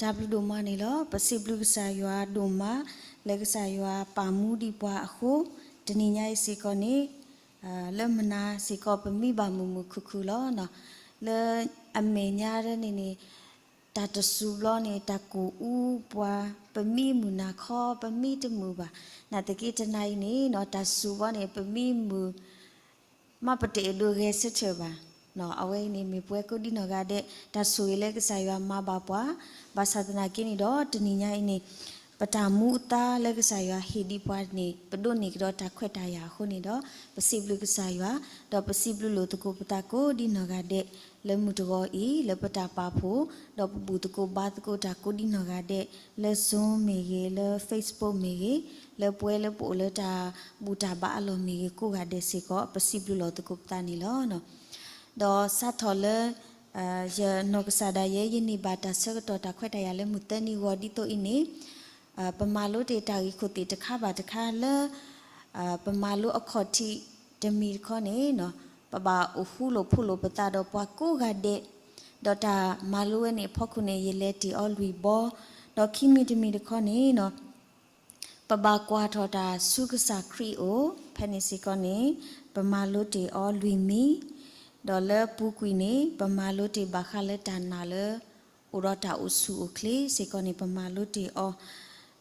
တၢ်ဘျုးဒိၣ်မးန့ၣ်လီၤ. ပစံးဘျုးကစၢ်ယွၤဒိၣ်မး လၢကစၢ်ယွၤပာ်မူဒံးပှၤအဃိ, တနံၤညါအံၤစ့ၢ်ကီးန့ၣ် လၢမုၢ်နၤစ့ၢ်ကီးပမံဘၣ်မုာ်မုာ်ခုၣ်ခုၣ်လီၤ. လၢအမဲာ်ညါဒ်န့ၣ်န့ၣ် တၢ်တစူၤဘျီန့ၣ် တၢ်ကူၣ်အူပှၤ ပမံမုာ်နၤခီ ပမံတမုာ်ဘၣ်. နာ်သက့တနၤအံၤန့ၣ် တၢ်စူၤဘျီန့ၣ် ပမံမုာ် မ့ၢ်ပတအဲၣ်ဒိးဂဲၤဆၢထၢၣ်ဘၣ်. အဝဲအံၤန့ၣ်မ့ၢ်ပဝဲကိးဒံနီၢ်ဂၤဒဲး တၢ်ဆိၣ်ဂ့ၤလၢကစၢ်ယွၤမၤဘၣ်ပှၤ, ဘၣ်ဆၣ်သနာ်က့န့ၣ်ဒီး တနံၤညါအံၤန့ၣ် ပတၢ်မူအသါလၢကစၢ်ယွၤဟ့ၣ်ဒံးပှၤန့ၣ် ပဒိးန့ၢ်ကဒီးတၢ်ခွဲးတၢ်ယာ်အဃိန့ၣ်ဒီး ပစံးဘျုးကစၢ်ယွၤ, ဒီးပစံးဘျုးလိာ်သကိးပသးကိးဒံနီၢ်ဂၤဒဲး လၢမုၢ်တဂီၤအံၤ လၢပတၢ်ပာ်ဖှိၣ်, ဒီးပဘူၣ်သကိးဘါသကိးတၢ်ကိးဒံနီၢ်ဂၤဒဲး လၢ Zoom မ့ၢ်ဂ့ၤ, လၢ Facebook မ့ၢ်ဂ့ၤ, လၢပဝဲလၢပအိၣ်လၢတၢ်ဘူၣ်တၢ်ဘါအလီၢ်မ့ၢ်ဂ့ၤ ကိးဂၤဒဲးစ့ၢ်ကီး ပစံးဘျုးလိာ်သကိးပသးန့ၣ်လီၤ. ဒီးစးထီၣ်လၢ ယနီၢ်ကစၢ်ဒၣ်ယဲ ယန့ၢ်ဘၣ်တၢ်ဆၢကတီၢ်တၢ်ခွဲးတၢ်ယာ်လၢမုၢ်သၢနံၤဂီၤဒ်သိးအံၤန့ၣ် ပမၤလိတ့ၢ်တၢ်ဂ့ၢ်ခိၣ်သ့ၣ်တခါဘၣ်တခါလၢ ပမၤလိအခီၣ်ထံးတမံၤတခီန့ၣ် ပဘၣ်အိၣ်ဃူလိာ်ဖိးလိာ်ပသးဒီးပှၤကိးဂၤဒဲး, ဒီးတၢ်မၤလိဝဲန့ၣ်အဖီခိၣ်န့ၣ် ယလဲၤတ့ၢ်အီၤလွံၢ်ဘီ, ဒီးခံမံၤတမံၤတခီန့ၣ် ပဘၣ်ကွၢ်ထီၣ်တၢ်ဆူကစၢ်ခရံာ်အအိၣ်, ဖဲန့ၣ်စ့ၢ်ကီးန့ၣ် ပမၤလိတ့ၢ်အီၤလွံၢ်မံၤ, ဒီးလၢပူၤကွံာ်န့ၣ် ပမၤလိတ့ၢ်ဘၣ်ဃးလၢတၢ်နာ်လၢ အိၣ်ဒီးတၢ်အိၣ်ဆူၣ်အိၣ်ချ့စ့ၢ်ကီးန့ၣ် ပမၤလိတ့ၢ်အီၤ,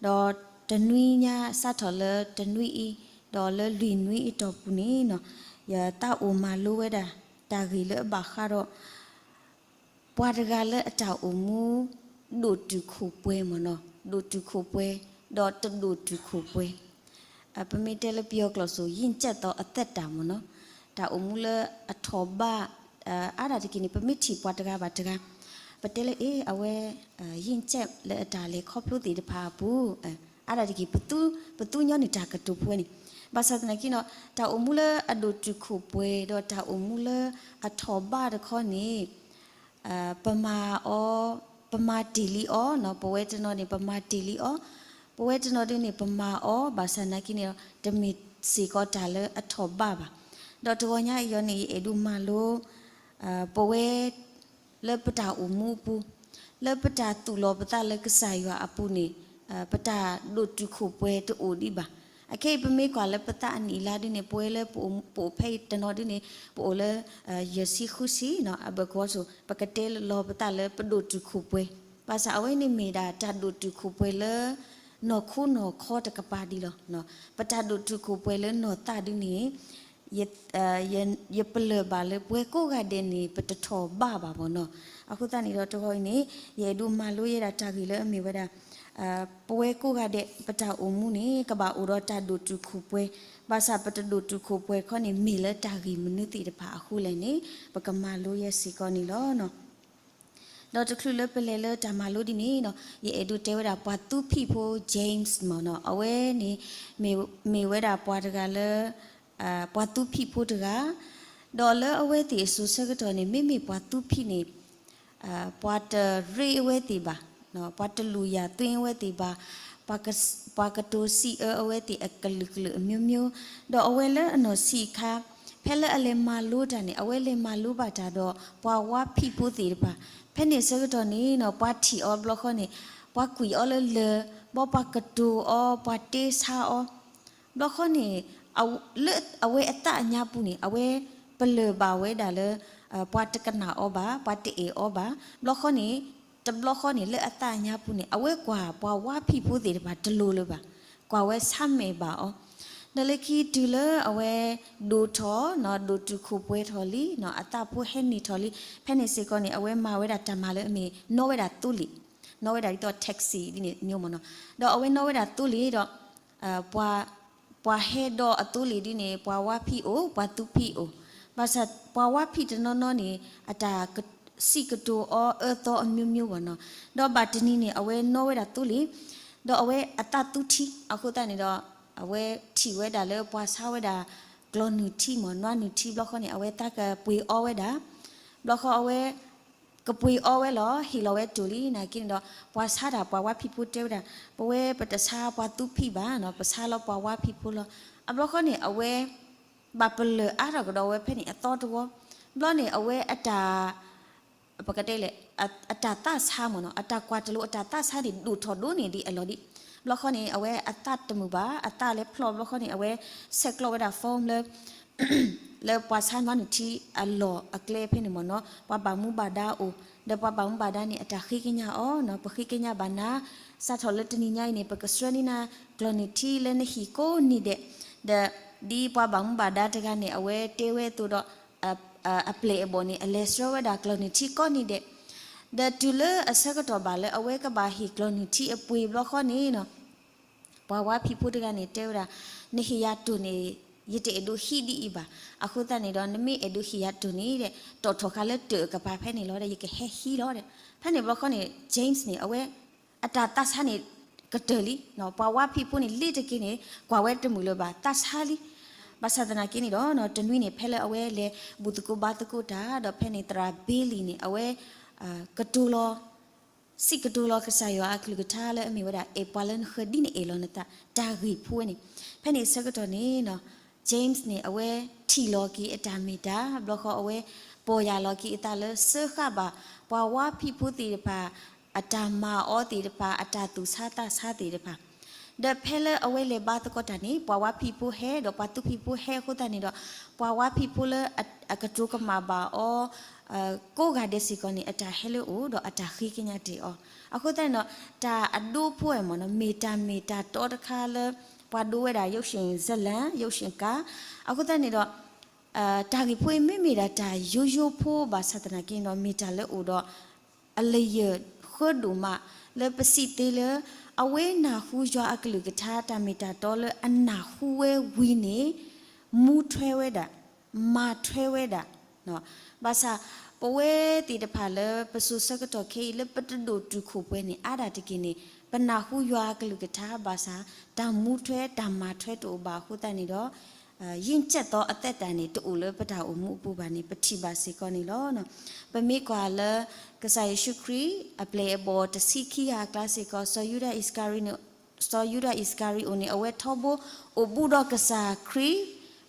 ဒီးတနွံညါစးထီၣ်လၢတနွံအံၤ, ဒီးလၢလွံၢ်နွံအတီၢ်ပူၤန့ၣ် ယသးအိၣ်မၤလိဝဲဒၣ် တၢ်ဂ့ၢ်လၢအဘၣ်ဃးဒီး ပှၤတဂၤလၢအတၢ်အိၣ်မူ ဒိၣ်တုာ်ခိၣ်ပှဲၤမ့ၢ်နီၤ, ဒိၣ်တုာ်ခိၣ်ပှဲၤ ဒီးတဒိၣ်တုာ်ခိၣ်ပှဲၤ, ပမ့ၢ်တဲလၢပယီၤကျိာ်စ့ၢ် ရင့်ကျက်သောအသက်တာ မ့ၢ်နီၤ, တၢ်အိၣ်မူလၢအထီၣ်ဘၣ်, အါဒၣ်တက့ၢ်န့ၣ် ပမ့ၢ်ထံၣ်ပှၤတဂၤဘၣ်တဂၤ ပတဲလၢ အ့ အဝဲ ရင့်ကျက်လၢအတၢ်လဲၤခီဖျိသ့ၣ်တဖၣ်အပူၤ, အါဒၣ်တက့ၢ် ပသူညီနုၢ်တၢ်ကတိၤဖိဝဲန့ၣ်, ဘၣ်ဆၣ်သနာ်က့ဒီး တၢ်အိၣ်မူလၢအဒိၣ်တုာ်ခိၣ်ပှဲၤ ဒီးတၢ်အိၣ်မူလၢအထီၣ်ဘၣ်တခီန့ၣ် ပမၤအီၤ, ပမၤတ့ၢ်လံအီၤ, ပဝဲတနီၤန့ၣ် ပမၤတ့ၢ်လံအီၤ, ပဝဲတနီၤဒ်န့ၣ် ပမၤအီၤ, ဘၣ်ဆၣ်သနာ်က့န့ၣ်ဒီး တမ့ၢ်စ့ၢ်ကီးတၢ်လၢအထီၣ်ဘၣ်ဘၣ်. ဒီးတဂီၤညါအံၤန့ၣ် ယအဲၣ်ဒိးမၤလိ ပဝဲ လၢပတၢ်အိၣ်မူအပူၤ, လၢပတၢ်သူၣ်လီၤပသးလၢကစၢ်ယွၤအပူၤန့ၣ် ပတၢ်ဒိၣ်တုာ်ခိၣ်ပှဲၤတအိၣ်ဒံးဘၣ်. အခဲအံၤပမ့ၢ်ကွၢ်လၢပသးအနံၣ်အလါဒ်န့ၣ် ပဝဲလၢပအိၣ်ဖဲအံၤတနီၤဒ်န့ၣ် ပအိၣ်လၢ ယဲၢ်ဆံဃုဆံ အဘၢၣ်ကဝီၤစိၤ ပကတဲလီၤပသးလၢပဒိၣ်တုာ်ခိၣ်ပှဲၤ, ဘၣ်ဆၣ်အဝဲန့ၣ်မ့ၢ်ဒၣ်တၢ်ဒိၣ်တုာ်ခိၣ်ပှဲၤလၢ နီၢ်ခိနီၢ်ခီတကပၤဒံးလီၤ. ပတၢ်ဒိၣ်တုာ်ခိၣ်ပှဲၤလၢနီၢ်သးဒ်န့ၣ် ယပလၢၢ်ဘၣ်လၢပဝဲကိးဂၤဒဲးန့ၣ် ပတထီၣ်ဘၣ်ဘၣ်မ့ၢ်နီၤ. အဃိသတးန့ၣ်ဒီးတဂီၤအံၤန့ၣ် ယအဲၣ်ဒိးမၤလိယဲဒၣ်တၢ်ဂ့ၢ်လၢအမ့ၢ်ဝဲဒၣ် ပဝဲကိးဂၤဒဲး ပတၢ်အိၣ်မူန့ၣ် ကဘၣ်အိၣ်ဒီးတၢ်ဒိၣ်တုာ်ခိၣ်ပှဲၤ, ဘၣ်ဆၣ်ပတဒိၣ်တုာ်ခိၣ်ပှဲၤတခီန့ၣ် မ့ၢ်လၢတၢ်ဂ့ၢ်မနုၤသ့ၣ်တဖၣ်အဃိလဲၣ်န့ၣ် ပကမၤလိယဲစ့ၢ်ကီးန့ၣ်လီၤ. ဒီးတချုးလၢပလဲၤလၢတၢ်မၤလိဒ်န့ၣ် ယအဲၣ်ဒိးတဲဝဲဒၣ်ပှၤသူဖံးဖိ James မ့ၢ်နီၤ, အဝဲန့ၣ် မ့ၢ်ဝဲဒၣ်ပှၤတဂၤလၢ ပှၤသူဖံးဖိတဂၤ, ဒီးလၢအဝဲသ့ၣ်အစိၤဆၢကတီၢ်န့ၣ် မ့မ့ၢ်ပှၤသူဖံးန့ၣ် ပှၤတရ့အဝဲသ့ၣ်ဘၣ်, ပှၤတလူၤယၤသွ့အဝဲသ့ၣ်ဘၣ်, ပှၤကတိၤစံးအၢအဝဲသ့ၣ်အကလုာ်ကလုာ်အမျိုးမျိုး, ဒီးအဝဲလၢအနီၢ်ဆံးအခါ ဖဲလၢအလဲၤမၤလိတၢ်န့ၣ် အဝဲလဲၤမၤလိဘၣ်တၢ်ဒီးပှၤဝါဖံးဖိသ့ၣ်တဖၣ်, ဖဲန့ၣ်ဆၢကတီၢ်န့ၣ်နီၤ ပှၤထံၣ်အီၤဘျီဃီန့ၣ် ပှၤကွံာ်အီၤလၢလၢၢ်, ဘီပှၤကတိၤအီၤ ပှၤတဲဆါအီၤ ဘျီဃီန့ၣ် လၢအဝဲအသးညါပူၤန့ၣ် အဝဲပလၢၢ်ဘၣ်ဝဲဒၣ်လၢ ပှၤတကနၣ်အီၤဘၣ်, ပှၤတအဲၣ်အီၤဘၣ်, ဘျီဃီန့ၣ် တဘျီဃီန့ၣ် လၢအသးညါပူၤန့ၣ် အဝဲကွၢ်ပှၤဝါဖံးဖိသ့ၣ်တဖၣ်တလိၤလၢၤဘၣ်, ကွၢ်ဝဲဆါမဲာ်ဘၣ်အီၤ, ဒီးလၢခံတုၤလၢအဝဲဒိၣ်ထီၣ် ဒိၣ်တုာ်ခိၣ်ပှဲၤထီၣ်လံ, အသးဖိဟဲန့ၢ်ထီၣ်လံ, ဖဲန့ၣ်စ့ၢ်ကီးန့ၣ် အဝဲမၤဝဲဒၣ်တၢ်မၤလၢအမ့ၢ်နီၣ်ဝဲဒၣ်သိလ့ၣ်, နီၣ်ဝဲဒၣ်ဒ်သိး taxi ဒ်န့ၣ်မ့ၢ်နီၤ, ဒီးအဝဲနီၣ်ဝဲဒၣ်သိလ့ၣ်ဒီး ပှၤဟဲဒီးအသိလ့ၣ်ဒ်န့ၣ် ပှၤဝါဖံးအိၣ် ပှၤသူဖံးအိၣ်, ဘၣ်ဆၣ်ပှၤဝါဖံးတနီၤနီၤန့ၣ် အတၢ်စံးကတိၤအီၤအၢသီအမျိုးမျိုးဘၣ်နီၤ, ဒီးဘၣ်တနံၤန့ၣ် အဝဲနီၣ်ဝဲဒၣ်သိလ့ၣ်, ဒီးအဝဲအသးသူထံ အဃိသတးန့ၣ်ဒီး အဝဲထံၣ်ဝဲဒၣ်လၢပှၤဆါဝဲဒၣ် ကျီၢ်နုၢ်ထံမ့ၢ် နွားနုၢ်ထံဘျီဃီန့ၣ် အဝဲသးကပှ့ၤအီဝဲဒၣ်, ဘျီဃီအဝဲ ကပှ့ၤအီဝဲလီၤ ဟ့ၣ်လီၤဝဲတိၢ်လံ နာ်က့န့ၣ်ဒီး ပှၤဆါတၢ် ပှၤဝါဖံးဖိတဲဝဲဒၣ် ပဝဲပတဆါပှၤသူဖံးဘၣ်နီၤ ပဆါလီၤပှၤဝါဖံးဖိလီၤ. အဘျီဃီန့ၣ် အဝဲ ဘၣ်ပလၢၢ်အါထီၣ်ကဒီးဝဲဖဲန့ၣ်အသီတဝီ, ဘျီန့ၣ် အဝဲအတၢ် ပကတဲလဲၣ် အတၢ်သးဆါမ့ၢ်နီၤ, အတၢ်ကွၢ်တလိၤအတၢ်သးဆါန့ၣ် ဒိၣ်ထီၣ်ဒိၣ်န့ၢ်ဒံးအလီၢ်ဒံး. ဘျီဃီန့ၣ် အဝဲအသးတမုာ်ဘၣ်, အသးလဲၤဖျီၣ်ဘျီဃီန့ၣ် အဝဲဆဲးကျိးဝဲဒၣ် form လၢ လၢပှၤဆါနီနုၢ်ထံအလီၢ်အကျဲဖဲန့ၣ်မ့ၢ်နီၤ, ပှၤဘၣ်မူဘၣ်ဒါအိၣ်, ဒီးပှၤဘၣ်မူဘၣ်ဒါန့ၣ် အတၢ်ဃ့ကညးအီၤနီၤ, ပဃ့ကညးဘၣ်နၤ, စးထီၣ်လၢတနံၤညါအံၤန့ၣ် ပကဆှၢန့ၢ်နၤကျီၢ်နုၢ်ထံလၢနဟံၣ်ကိးနံၤဒဲး, ဒီးဒ်ပှၤဘၣ်မူဘၣ်ဒါတဂၤန့ၣ် အဝဲတဲဝဲအသိးဒီး အပျဲၢ်အဘီၣ်န့ၣ် အလဲၤဆှၢဝဲဒၣ်ကျီၢ်နုၢ်ထံကိးနံၤဒဲး, ဒီးတုၤလၢအဆၢကတီၢ်ဘၣ်လၢအဝဲကဘၣ်ဟ့ၣ်ကျီၢ်နုၢ်ထံအပှ့ၤဘျီဃီန့ၣ်နီၤ ပှၤဝါဖံးဖိတဂၤန့ၣ် တဲဝဲဒၣ်, နဟ့ၣ်ယၤတိၢ်န့ၣ် ယတအဲၣ်ဒိးဟံးဒ်အံၤဘၣ်. အဃိသတးန့ၣ်ဒီး နမ့ၢ်အဲၣ်ဒိးဟ့ၣ်ယၤတိၢ်န့ၣ်ဒီး တီၣ်ထီၣ်ဃာ်လၢတၢ်အကပၤဖဲန့ၣ်လီၤဒီး ယကဟဲဟံးလီၤဒီး. ဖဲန့ၣ်ဘျီဃီန့ၣ် James န့ၣ် အဝဲ အတၢ်သးဆါန့ၣ် ကတၢၢ်လံ. ပှၤဝါဖံးဖိန့ၣ် လ့တက့ၢ်န့ၣ် ကွၢ်ဝဲတမုာ်လၢၤဘၣ် သးဆါလံ. ဘၣ်ဆၣ်သနာ်က့န့ၣ်ဒီး တနွံန့ၣ် ဖဲလၢအဝဲလဲၤဘူၣ်သကိးဘါသကိးတၢ် ဒီးဖဲန့ၣ်သရၣ် Bailey န့ၣ် အဝဲ ကတိၤလီၤ စံးကတိၤလီၤကစၢ်ယွၤအကလုၢ်ကထါလၢအမ့ၢ်ဝဲဒၣ် အဲၣ်ပှၤလၢနဃၢၤဒ်နအဲၣ်လီၤနသး တၢ်ဂ့ၢ်ဖိဝဲန့ၣ်. ဖဲန့ၣ်အဆၢကတီၢ်န့ၣ်နီၤ James န့ၣ် အဝဲထံၣ်လီၤက့ၤအတၢ်မ့ၢ်တၢ် ဘျီဃီအဝဲ ပီၢ်ယၢ်လီၤက့ၤအသးလၢ စၢဃာ်ဘၣ် ပှၤဝါဖံးဖိသ့ၣ်တဖၣ် အတၢ်မၤအီၤသ့ၣ်တဖၣ် အတၢ်သူၣ်ဆါသးဆါသ့ၣ်တဖၣ် ဒီးဖဲလၢအဝဲလဲၤဘါသကိးတၢ်န့ၣ် ပှၤဝါဖံးဖိဟဲ ဒီးပှၤသူဖံးဖိဟဲအဃိသတးန့ၣ်ဒီး ပှၤဝါဖံးဖိလၢအကတိၤကမၣ်ဘၣ်အီၤ ကိးဂၤဒဲးစ့ၢ်ကီးန့ၣ် အတၢ်ဟဲလၢအအိၣ် ဒီးအတၢ်ဃ့ကညးတ့ၢ်အီၤ. အဃိသတးန့ၣ်ဒီး တၢ်အဒိဖိဝဲမ့ၢ်နီၤ မ့ၢ်တၢ်မ့ၢ်တၢ်တီတခါလၢ ပှၤဒိဝဲဒၣ် ရုပ်ရှင်ဇာတ်လမ်း ရုပ်ရှင်ကား အဃိသတးန့ၣ်ဒီး တၢ်ဂ့ၢ်ဖိအံၤမ့မ့ၢ်ဒၣ်တၢ်ယိယိဖိဘၣ်ဆၣ်သနာ်က့ဒီး မ့ၢ်တၢ်လၢအိၣ်ဒီး အလၢယၢၢ်ဃၢဒိၣ်မး လၢပစံးသ့လၢ အဝဲနၢ်ဟူယွၤအကလုၢ်ကထါတၢ်မ့ၢ်တၢ်တီလၢအနၢ်ဟူဝဲဝံၤန့ၣ် မူထွဲဝဲဒၣ် မၤထွဲဝဲဒၣ် ဘၣ်ဆၣ် ပဝဲသ့ၣ်တဖၣ်လၢပစိၤဆၢကတီၢ်ခဲအံၤလၢပတဒိၣ်တုာ်ခိၣ်ပှဲၤန့ၣ် အါဒၣ်တက့ၢ်န့ၣ် ပနၢ်ဟူယွၤအကလုၢ်ကထါဘၣ်ဆၣ် တၢ်မူထွဲတၢ်မၤထွဲတအိၣ်ဘၣ်အဃိသတးန့ၣ်ဒီး ရင့်ကျက်သောအသက်တာန့ၣ် တအိၣ်လၢပတၢ်အိၣ်မူအပူၤဘၣ်န့ၣ် ပထံၣ်ဘၣ်စ့ၢ်ကီးန့ၣ်လီၤ. ပမ့ၢ်ကွၢ်လၢ ကစၢ်ယ့ၣ်ၡူးခရံာ် အပျဲၢ်အဘီၣ်တဆံခံဂၤအကျါစ့ၢ်ကီး စီၤယူဒၤအံၣ်စကၤရံ စီၤယူဒၤအံၣ်စကၤရံအိၣ်န့ၣ် အဝဲထီဘိအိၣ်ဘူးဒီးကစၢ်ခရံာ်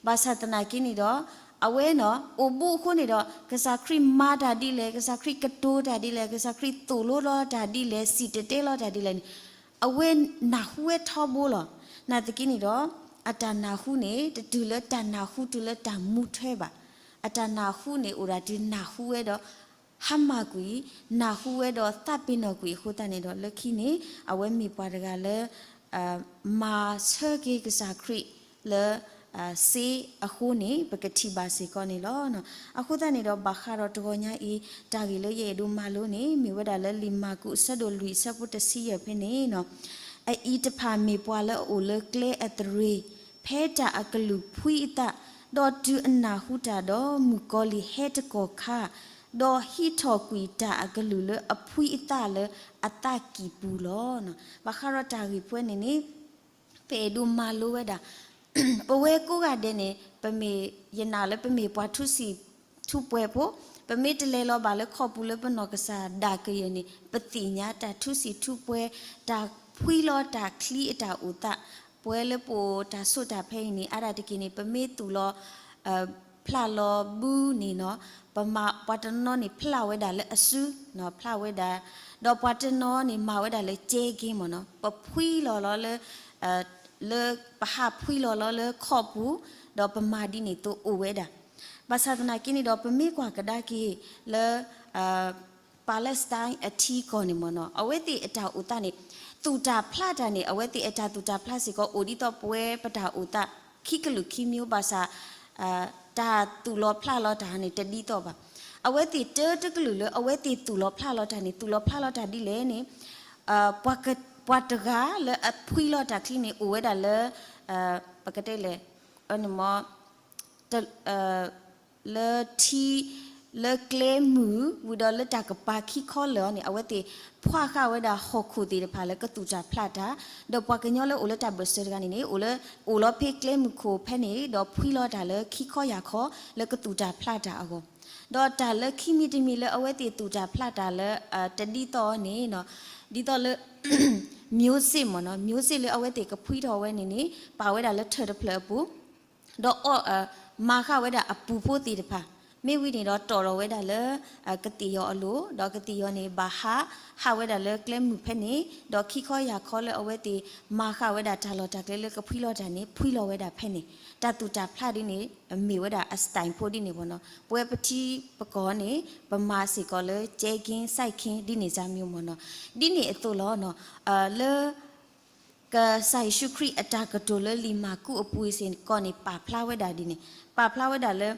ဘၣ်ဆၣ်သနာ်က့န့ၣ်ဒီး အဝဲနီၤ အိၣ်ဘူးအဃိန့ၣ်ဒီး ကစၢ်ခရံာ်မၤတၢ်ဒ်လဲၣ် ကစၢ်ခရံာ်ကတိၤတၢ်ဒ်လဲၣ် ကစၢ်ခရံာ်သိၣ်လိလီၤတၢ်ဒ်လဲၣ် စံၣ်တဲၤတဲလီၤတၢ်ဒ်လဲၣ်န့ၣ် အဝဲနၢ်ဟူဝဲထီဘိလီၤ. နာ်သက့န့ၣ်ဒီး အတၢ်နၢ်ဟူန့ၣ် တတုၤလၢတၢ်နၢ်ဟူတုၤလၢတၢ်မူထွဲဘၣ်. အတၢ်နၢ်ဟူန့ၣ် အိၣ်ဒၣ်တုၤနၢ်ဟူဝဲဒီး ဟါမၢ်ကွံာ်, နၢ်ဟူဝဲဒီးသးပ့ၤနီၣ်ကွံာ်အဃိသတးန့ၣ်ဒီး လၢခံန့ၣ် အဝဲမ့ၢ်ပှၤတဂၤလၢ မၤဆၢက့ၤကစၢ်ခရံာ်လၢ စ့အဃိန့ၣ် ပကထံၣ်ဘၣ်စ့ၢ်ကီးန့ၣ်လီၤ. အဃိသတးန့ၣ်ဒီး ဘၣ်ဃးဒီးတဂီၤညါအံၤ တၢ်ဂ့ၢ်လၢယအဲၣ်ဒိးမၤလိန့ၣ် မ့ၢ်ဝဲဒၣ်လၢလံာ်မၢ်ကူးအဆၢဒိၣ်လွံၢ်အဆၢဖိတဆံယဲၢ်ဖဲန့ၣ်နီၤ အအံၤတဖၣ်မ့ၢ်ပှၤလၢအအိၣ်လၢကျဲအသရ့ၤ, ဖဲတၢ်အကလုၢ်ဖှံအသး, ဒီးတုၤအနၢ်ဟူတၢ်ဒီး မုၣ်ကီၤလံၢ်ဟဲတကီၢ်ခါ, ဒီးဟံးထီၣ်ကွံာ်တၢ်အကလုၢ်လၢအဖှံအသးလၢအသးကံၢ်ပူၤလီၤ. ဘၣ်ဃးဒီးတၢ်ဂ့ၢ်ဖိန့ၣ်န့ၣ် ပအဲၣ်ဒိးမၤလိဝဲဒၣ် ပဝဲကိးဂၤဒဲးန့ၣ် ပမ့ၢ်ယနာ်လၢပမ့ၢ်ပှၤထူစံၣ်ထူပှဲၤဖိ, ပမ့ၢ်တလဲၤလီၤဘၣ်လၢခီပူၤလၢပနီၢ်ကစၢ်ဒၣ်ကယၢၢ်န့ၣ် ပသ့ၣ်ညါတၢ်ထူစံၣ်ထူပှဲၤ, တၢ်ဖှံလီၤတၢ်ချံအတၢ်အိၣ်သး, ပဝဲလၢပအိၣ်တၢ်ဆိးတၢ်ဖဲအံၤန့ၣ် အါဒၣ်တက့ၢ်န့ၣ် ပမ့ၢ်သူၣ်လီၤ ဖျးလီၤဘုန့ၣ်နီၤ, ပမၤပှၤတနီၤန့ၣ် ဖျးဝဲဒၣ်လၢအစု, ဖျးဝဲဒၣ်, ဒီးပှၤတနီၤန့ၣ် မၤဝဲဒၣ်လၢကဲက့မ့ၢ်နီၤ, ပဖှံလီၤလီၤလၢ လၢပဟးဖှံလီၤလီၤလၢခီပူၤ, ဒီးပမၤဒ်န့ၣ်သိးအိၣ်ဝဲဒၣ်. ဘၣ်ဆၣ်သနာ်က့န့ၣ်ဒီး ပမ့ၢ်ကွၢ်ကဒါက့ၤလၢ Palestine အထံကီၢ်န့ၣ်မ့ၢ်နီၤ, အဝဲသ့ၣ်အတၢ်အိၣ်သးန့ၣ် သူၣ်တၢ်ဖျးတၢ်န့ၣ် အဝဲသ့ၣ်အတၢ်သူၣ်တၢ်ဖျးစ့ၢ်ကီး အိၣ်ဒ်သိးပဝဲပတၢ်အိၣ်သး ခံကလုာ်ခံမံၤ ဘၣ်ဆၣ် တၢ်သူၣ်လီၤဖျးလီၤတၢ်န့ၣ် တဒ်သိးဘၣ်. အဝဲသ့ၣ်တၢတကလုာ်လၢအဝဲသ့ၣ်သူၣ်လီၤဖျးလီၤတၢ်န့ၣ် သူၣ်လီၤဖျးလီၤတၢ်ဒ်လဲၣ်န့ၣ် ပှၤတဂၤလၢအဖှံလီၤတၢ်ချံန့ၣ် အိၣ်ဝဲဒၣ်လၢ ပကတဲလဲၣ် လၢထံ လၢကျဲမုၢ် ဝံၤဒီးလၢတၢ်ကပၤခံခီလၢာ်အီၤန့ၣ် အဝဲသ့ၣ်ဖှီၣ်ဃာ်ဝဲဒၣ်ဟီၣ်ခိၣ်သ့ၣ်တဖၣ်လၢကသူၣ်တၢ်ဖျးတၢ်, ဒီးပှၤကညီလၢအိၣ်လၢတၢ်ဘၢၣ်စၢၤတဂၤန့ၣ်န့ၣ် အိၣ်လၢ အိၣ်လီၤဖဲကျဲမုၢ်ခိၣ်ဖဲန့ၣ် ဒီးဖှံလီၤတၢ်လၢခံခီယၢ်ခီ လၢကသူၣ်တၢ်ဖျးတၢ်အဂီၢ်, ဒီးတၢ်လၢခံမံၤတမံၤလၢအဝဲသ့ၣ်သူၣ်တၢ်ဖျးတၢ်လၢ တဒ်သိးန့ၣ် ဒ်သိးလၢ မျိုးစေ့မ့ၢ်နီၤ, မျိုးစေ့လၢအဝဲသ့ၣ်ကဖှံထီၣ်ဝဲန့ၣ်န့ၣ် ပာ်ဝဲဒၣ်လၢထၢၣ်တဖျၢၣ်အပူၤ, ဒီးအီၣ် မၤဃာ်ဝဲဒၣ်အပူၤဖိသ့ၣ်တဖၣ်, မ့ၢ်ဝံၤန့ၣ်ဒီးတီၢ်ထီၣ်ဝဲဒၣ်လၢ ကသ့ၣ်ယီၤအလိၤ, ဒီးကသ့ၣ်ယီၤန့ၣ် ဘၣ်ဟး, ဟးဝဲဒၣ်လၢကျဲမုၢ်ဖဲန့ၣ်, ဒီးခံခီယာ်ခီလၢအဝဲသ့ၣ်မၤဃာ်ဝဲဒၣ်တၢ်လီၢ်တၢ်ကျဲလၢကဖှံလီၤတၢ်န့ၣ် ဖှံလီၤဝဲဒၣ်ဖဲန့ၣ်, တၢ်သူၣ်တၢ်ဖျးဒ်န့ၣ် မ့ၢ်ဝဲဒၣ်အ style ဖိဒ်န့ၣ်မ့ၢ်နီၤ. ပဝဲပထံပကီၢ်န့ၣ် ပမၤစ့ၢ်ကီးလၢ ကျဲက့ စိုက်ခင်း ဒ်န့ၣ်စ့ၢ်မ့ၢ်မ့ၢ်နီၤ. ဒ်န့ၣ်အသိးလီၤ. လၢ ကစၢ်ယ့ၣ်ၡူးခရံာ်အတၢ်ကတိၤလၢလံာ်မၢ်ကူးအပူၤစ့ၢ်ကီးန့ၣ် ပာ်ဖျါဝဲဒၣ်ဒ်န့ၣ်, ပာ်ဖျါဝဲဒၣ်လၢ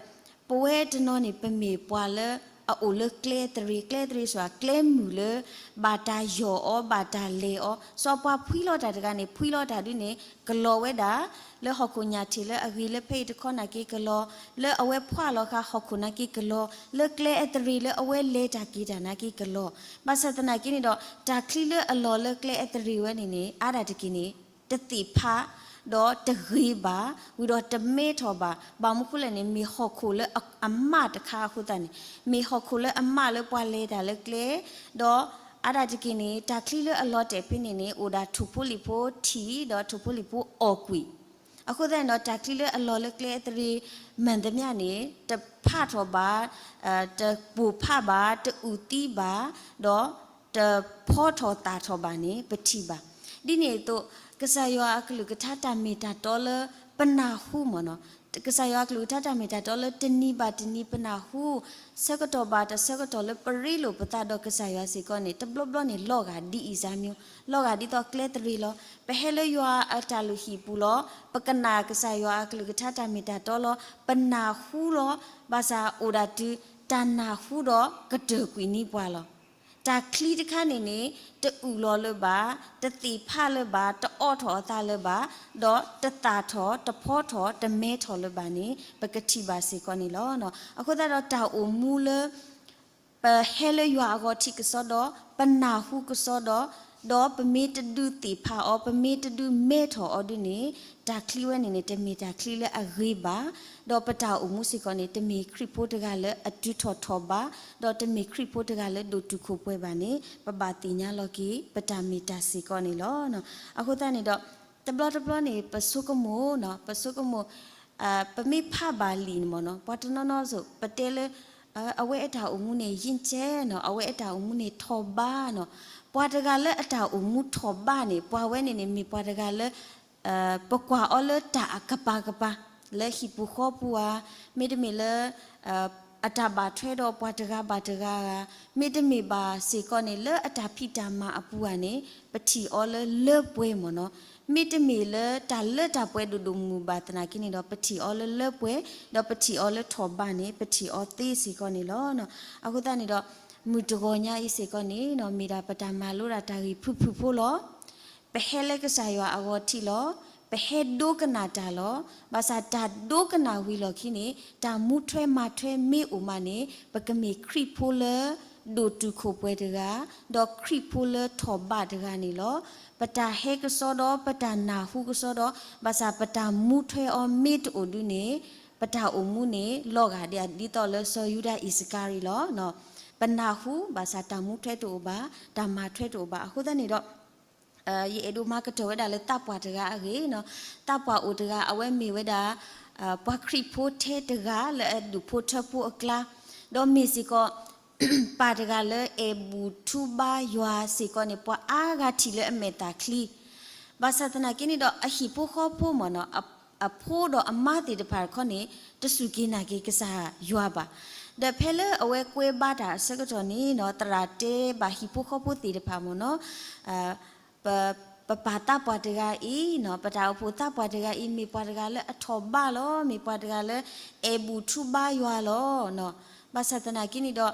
ပဝဲတနီၤန့ၣ် ပမ့ၢ်ပှၤလၢအအိၣ်လၢကျဲသရ့ၤ, ကျဲသရ့ၤစ့ၢ် ကျဲမုၢ်လၢ ဘၣ်တၢ်ယီၢ်အီၤ ဘၣ်တၢ်လဲၤအီၤ, စီၤပှၤဖှံလီၤတၢ်တဂၤန့ၣ် ဖှံလီၤတၢ်ဒ်န့ၣ် ကလီၤဝဲဒၣ်, လၢဟီၣ်ခိၣ်ညၣ်ထံးလၢအဂ့ၤလၢဖဲအံၤတခီနာ်က့ကလီၤ, လၢအဝဲဖှးလီၤဃာ်ဟီၣ်ခိၣ်နာ်က့ကလီၤ, လၢကျဲအသရ့ၤလၢအဝဲလဲၤတၢ်က့ၤတၢ်နာ်က့ကလီၤ. ဘၣ်ဆၣ်သနာ်က့န့ၣ်ဒီး တၢ်ချံလၢအလီၤလၢကျဲအသရ့ၤဝဲန့ၣ်န့ၣ် အါဒၣ်တက့ၢ်န့ၣ် တသ့ၣ်ဖး ဒီးတဂ့ၤဘၣ်, ဝံၤဒီးတမဲထီၣ်ဘၣ်. ဘၣ်မနုၤဃိလဲၣ်န့ၣ် မ့ၢ်ဟီၣ်ခိၣ်လၢအမးတခါအဃိသတးန့ၣ်, မ့ၢ်ဟီၣ်ခိၣ်လၢအမးလၢပှၤလဲၤတၢ်လၢကျဲ, ဒီးအါဒၣ်တက့ၢ်န့ၣ် တၢ်ချံလၢအလီၤတဲာ်ဖဲန့ၣ်န့ၣ် အိၣ်ဒၣ်ထိၣ်ဖိလံၣ်ဖိထံၣ် ဒီးထိၣ်ဖိလံၣ်ဖိအီၣ်ကွံာ်. အဃိသတးန့ၣ်ဒီး တၢ်ချံလၢအလီၤလၢကျဲအသရ့ၤ မှန်သမျှန့ၣ် တဖးထီၣ်ဘၣ်, တပိၢ်ဖးဘၣ်, တအုၣ်သံဘၣ်, ဒီးတဖီထီၣ်သၣ်ထီၣ်ဘၣ်န့ၣ် ပထံၣ်ဘၣ်. ဒ်န့ၣ်အသိး ကစၢ်ယွၤအကလုၢ်ကထါတၢ်မ့ၢ်တၢ်တီလၢပနၢ်ဟူမ့ၢ်နီၤ, ကစၢ်ယွၤအကလုၢ်ကထါတၢ်မ့ၢ်တၢ်တီလၢတနံၤဘၣ်တနံၤပနၢ်ဟူ, ဆၢကတီၢ်ဘၣ်တဆၢကတီၢ်လၢပရ့လိာ်ပသးဒီးကစၢ်ယွၤစ့ၢ်ကီးန့ၣ် တဘျီဘျီန့ၣ် လီၤဂာ်ဒ်အံၤစ့ၢ်မ့ၢ်, လီၤဂာ်ဒ်သိးကျဲသရ့ၤလီၤ. ပဟဲလၢယွၤအတၢ်လုၢ်ဟံၣ်ပူၤလီၤ. ပကနၣ်ကစၢ်ယွၤအကလုၢ်ကထါတၢ်မ့ၢ်တၢ်တီလီၤ. ပနၢ်ဟူလီၤ. ဘၣ်ဆၣ်အိၣ်ဒၣ်တုၤ တၢ်နၢ်ဟူဒီးကတၢၢ်ကွံာ်န့ၢ်ပှၤလီၤ. တၢ်ချံတခါန့ၣ်န့ၣ် တအုၣ်လီၤလၢၤဘၣ်, တသ့ၣ်ဖးလၢၤဘၣ်, တအိးထီၣ်အသးလၢၤဘၣ်, ဒီးတသၣ်ထီၣ်, တဖီထီၣ်, တမဲထီၣ်လၢၤဘၣ်န့ၣ် ပကထံၣ်ဘၣ်စ့ၢ်ကီးန့ၣ်လီၤ. အဃိသတးဒီးတၢ်အိၣ်မူလၢ ပဟဲလၢယွၤအဂီၤထံးကစီဒီ, ပနၢ်ဟူကစီဒီ, ဒီးပမ့ၢ်တဒုးသ့ၣ်ဖးအီၤ, ပမ့ၢ်တဒုးမဲထီၣ်အီၤဒ်န့ၣ်, တၢ်ချံဝဲန့ၣ်န့ၣ် တမ့ၢ်တၢ်ချံလၢအဂ့ၤဘၣ်, ဒီးပတၢ်အိၣ်မူစ့ၢ်ကီးန့ၣ် တမ့ၢ်ခရံာ်ဖိတဂၤလၢအတုၤထီၣ်ထီၣ်ဘး, ဒီးတမ့ၢ်ခရံာ်ဖိတဂၤလၢဒိၣ်တုာ်ခိၣ်ပှဲၤဘၣ်န့ၣ် ပဘၣ်သ့ၣ်ညါလီၤက့ၤ ပတၢ်မ့ၢ်တၢ်စ့ၢ်ကီးန့ၣ်လီၤ. အဃိသတးန့ၣ်ဒီး တဘျီတဘျီန့ၣ် ပဆိကမိၣ်, ပဆိကမိၣ် ပမ့ၢ်ဖးဘၣ်လံာ်န့ၣ်မ့ၢ်နီၤ, ပှၤတနီၤနီၤစိၤ ပတဲလၢ အဝဲအတၢ်အိၣ်မူန့ၣ် ယံကဲနီၤ, အဝဲအတၢ်အိၣ်မူန့ၣ်ထီၣ်ဘးနီၤ. ပှၤတဂၤလၢအတၢ်အိၣ်မူထီၣ်ဘးန့ၣ် ပှၤဝဲန့ၣ်န့ၣ် မ့ၢ်ပှၤတဂၤလၢ ပကွၢ်အီၤလၢတၢ်အကပၤကပၤ, လၢဟံၣ်ပူၤဃီပူၤဧါ, မ့တမ့ၢ်လၢ အတၢ်ဘၣ်ထွဲဒီးပှၤတဂၤဘၣ်တဂၤဧါ, မ့တမ့ၢ်ဘၣ်စ့ၢ်ကီးန့ၣ် လၢအတၢ်ဖံးတၢ်မၤအပူၤဧါန့ၣ် ပထံၣ်အီၤလၢလၢပှဲၤမ့ၢ်နီၤ. မ့တမ့ၢ်လၢတၢ်လၢတၢ်ပှဲၤဒိၣ်ဒိၣ်မုၢ်မုၢ်ဘၣ်သနာ်က့န့ၣ်ဒီး ပထံၣ်အီၤလၢလၢပှဲၤ, ဒီးပထံၣ်အီၤလၢထီၣ်ဘးန့ၣ် ပထံၣ်အီၤသ့စ့ၢ်ကီးန့ၣ်လီၤ. အဃိသတးန့ၣ်ဒီး မုၢ်တဂီၤညါအံၤစ့ၢ်ကီးန့ၣ် မ့ၢ်ဒၣ်ပတၢ်မၤလိဒၣ်တၢ်ဂ့ၢ်ဖုၣ်ဖုၣ်ဖိလီၤ. ပဟဲလၢကစၢ်ယွၤအဂီၤထံးလီၤ. ပဟဲဒိကနၣ်တၢ်လီၤ. ဘၣ်ဆၣ်တၢ်ဒိကနၣ်ဝံၤလီၢ်ခံန့ၣ် တၢ်မူထွဲမၤထွဲမ့ၢ်အိၣ်မးန့ၣ် ပကမ့ၢ်ခရံာ်ဖိလၢ ဒိၣ်တုာ်ခိၣ်ပှဲၤတဂၤ, ဒီးခရံာ်ဖိလၢထီၣ်ဘးတဂၤန့ၣ်လီၤ. ပတၢ်ဟဲကစီဒီ ပတၢ်နၢ်ဟူကစီဒီ, ဘၣ်ဆၣ်ပတၢ်မူထွဲအီၤမ့ၢ်တအိၣ်ဒုန့ၣ် ပတၢ်အိၣ်မူန့ၣ် လီၤဂာ်ဒ်သိးလၢစီၤယူဒၤအံၣ်စကၤရံၤလီၤ. ပနၢ်ဟူ ဘၣ်ဆၣ်တၢ်မူထွဲတအိၣ်ဘၣ်, တၢ်မၤထွဲတအိၣ်ဘၣ်. အဃိသတးန့ၣ်ဒီး ယအဲၣ်ဒိးမၤကတၢၢ်ဝဲဒၣ်လၢသးပှၢ်တဂၤအဂ့ၢ်နီၤ, သးပှၢ်အိၣ်တဂၤ အဝဲမ့ၢ်ဝဲဒၣ် ပှၤခရံာ်ဖိထဲတဂၤလၢအဒူၣ်ဖိထၢဖိအကျါ, ဒီးမ့ၢ်စ့ၢ်ကီး ပၢ်တဂၤလၢအဲၣ်ဘူၣ်ထူဘါယွၤစ့ၢ်ကီးန့ၣ် ပှၤအါဂၤထံၣ်လၢအမဲာ်သၣ်ချံ ဘၣ်ဆၣ်သနာ်က့န့ၣ်ဒီး အဟံၣ်ဖိဃီဖိမ့ၢ်နီၤ, အဖိဒီးအမါသ့ၣ်တဖၣ်တခီန့ၣ် တစူၢ်က့ၤနာ်က့ၤကစၢ်ယွၤဘၣ်. ဒီးဖဲလၢအဝဲကွဲဘါတၢ်အဆၢကတီၢ်န့ၣ်နီၤ, သရၣ်တဲဘၣ်ဟံၣ်ဖိဃီဖိသ့ၣ်တဖၣ်မ့ၢ်နီၤ, ပ ပပၢ်သးပှၢ်တဂၤအံၤနီၤ, ပတၢ်အိၣ်ဖှိၣ်သးပှၢ်တဂၤအံၤ မ့ၢ်ပှၤတဂၤလၢအထီၣ်ဘးလီၤ, မ့ၢ်ပှၤတဂၤလၢ အဲၣ်ဘူၣ်ထူဘါယွၤလီၤ. ဘၣ်ဆၣ်သနာ်က့န့ၣ်ဒီး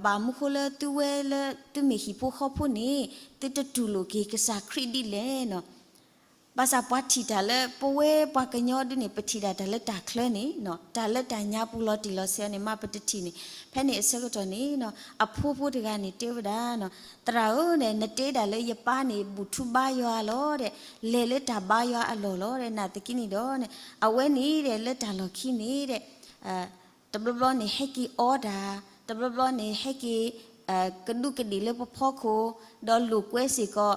ဘၣ်မနုၤဃိလၢသုဝဲလၢသုမ့ၢ်ဟံၣ်ဖိဃီဖိန့ၣ် သုတတူၢ်လိာ်က့ၤကစၢ်ခရံာ်ဒ်လဲၣ်နီၤ. ဘၣ်ဆၣ်ပှၤထံၣ်တၢ်လၢ ပဝဲပှၤကညီဒ်န့ၣ် ပထံၣ်ဒၣ်တၢ်လၢတၢ်ချၢန့ၣ်, တၢ်လၢတၢ်ညါပူၤလီၤတံၢ်လီၤဆဲးန့ၣ် မ့ၢ်ပတထံၣ်န့ၣ်, ဖဲန့ၣ်အဆၢကတီၢ်န့ၣ် အဖိဖိတဂၤန့ၣ်တဲဝဲဒၣ်, သရၣ်ဧၢ, နတဲဒၣ်လၢယပၢ်န့ၣ် ဘူၣ်ထူဘါယွၤလီၤဒီး လဲၤလၢတၢ်ဘါယွၤအလီၢ်လီၤ, နာ်သက့န့ၣ်ဒီး အဝဲန့ၣ်ဒီး လၢတၢ်လီၢ်ခံန့ၣ်ဒီး တဘျီဘျီန့ၣ် ဟဲက့ၤအီတၢ်, တဘျီဘျီန့ၣ် ဟဲက့ၤ ကဒူးကဒ့ၣ်လၢပဖီခိၣ်, ဒီးလိာ်ကွဲစ့ၢ်ကီး,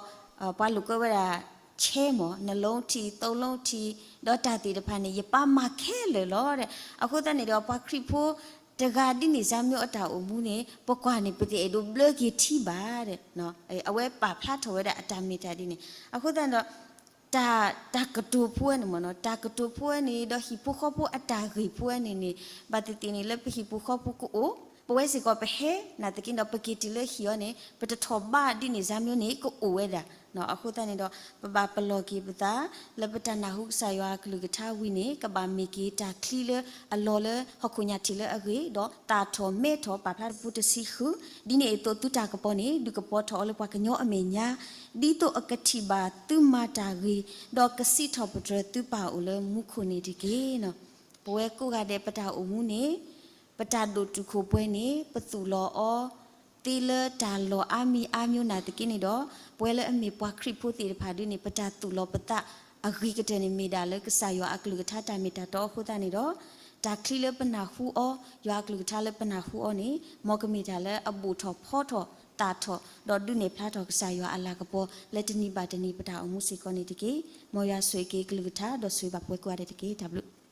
ပှၤလိာ်ကွဲဝဲဒၣ် ဆဲမ့ၢ် နလုံးထီး သုံးလုံးထီး, ဒီးတၢ်သ့ၣ်တဖၣ်န့ၣ် ယပၢ်မၤခဲလၢာ်လီၤဒီး အဃိသတးန့ၣ်ဒီး ပှၤခရံာ်ဖိ တဂၤဒ်န့ၣ် စၢ်မၠိအတၢ်အိၣ်မူန့ၣ် ပကွၢ်န့ၣ် ပတအဲၣ်ဒိးဘျၢက့ၤထံဘၣ်ဒီး အဝဲပာ်ဖျါထီၣ်ဝဲဒၣ်အတၢ်မ့ၢ်တၢ်ဒ်န့ၣ် အဃိသတးဒီး တၢ် တၢ်ကတိၤဖိဝဲန့ၣ်မ့ၢ်နီၤ တၢ်ကတိၤဖိဝဲန့ၣ် ဒီးဟံၣ်ဖိဃီဖိအတၢ်ဂ့ၢ်ဖိဝဲန့ၣ်န့ၣ် ဘၣ်သ့ၣ်သ့ၣ်န့ၣ် လၢပဟံၣ်ပူၤဃီပူၤကအိၣ် ပဝဲစ့ၢ်ကီးပဟဲ နာ်သက့ဒီး ပက့ၤတုၤလၢဟံၣ်အီၤန့ၣ် ပတထီၣ်ဘးဒ်န့ၣ် စၢ်မၠိန့ၣ် ကအိၣ်ဝဲဒၣ် အဃိသတးန့ၣ်ဒီး ပဘၣ်ပလီၢ်က့ၤပသး လၢပတၢ်နၢ်ဟူကစၢ်ယွၤအကလုၢ်ကထါဝံၤန့ၣ် ကဘၣ်မ့ၢ်က့ၤတၢ်ချံလၢအလီၤလၢ ဟီၣ်ခိၣ်ညါထံးလၢအဂ့ၤ ဒီးသၣ်ထီၣ်မဲထီၣ် ပာ်ဖျါတပူတဆံဃု ဒ်န့ၣ်အသိးသုတၢ်ကပီၤန့ၣ် ဒုးကပီၤထီၣ်အီၤလၢပှၤကညီအမဲာ်ညါ ဒ်သိးအကထံၣ်ဘၣ်သုမၤတၢ်ဂ့ၤ ဒီးကစံးထီၣ်ပတြၢၤသုပၢ်အိၣ်လၢမူခိၣ်န့ၣ်တက့ၢ်. ပဝဲကိးဂၤဒဲးပတၢ်အိၣ်မူန့ၣ် ပတၢ်ဒိၣ်တုာ်ခိၣ်ပှဲၤန့ၣ် ပသူၣ်လီၤအီၤ သ့လၢတၢ်လီၢ်အါမံၤအါမံၤနာ်သက့န့ၣ်ဒီး ပဝဲလၢအမ့ၢ်ပှၤခရံာ်ဖိသ့ၣ်တဖၣ်ဒ်န့ၣ် ပတၢ်သူၣ်လီၤပသးအဂ့ၤကတၢၢ်န့ၣ် မ့ၢ်ဒၣ်လၢကစၢ်ယွၤအကလုၢ်ကထါတၢ်မ့ၢ်တၢ်တီအဃိသတးန့ၣ်ဒီး တၢ်ချံလၢပနၢ်ဟူအီၤ ယွၤအကလုၢ်ကထါလၢပနၢ်ဟူအီၤန့ၣ် မ်ကမ့ၢ်တၢ်လၢအဘူၣ်ထီၣ်ဖီထီၣ်သၣ်ထီၣ် ဒီးဒုးနဲၣ်ဖျါထီၣ်ကစၢ်ယွၤအလၤကပီၤ လၢတနံၤဘၣ်တနံၤပတၢ်အိၣ်မူစ့ၢ်ကီးန့ၣ်တက့ၢ်. မ်ယွၤဆိၣ်ဂ့ၤက့ၤကလုၢ်ကထါ ဒီးဆိၣ်ဂ့ၤဘၣ်ပဝဲကိးဂၤဒဲးတက့ၢ်. တၢ်ဘျုး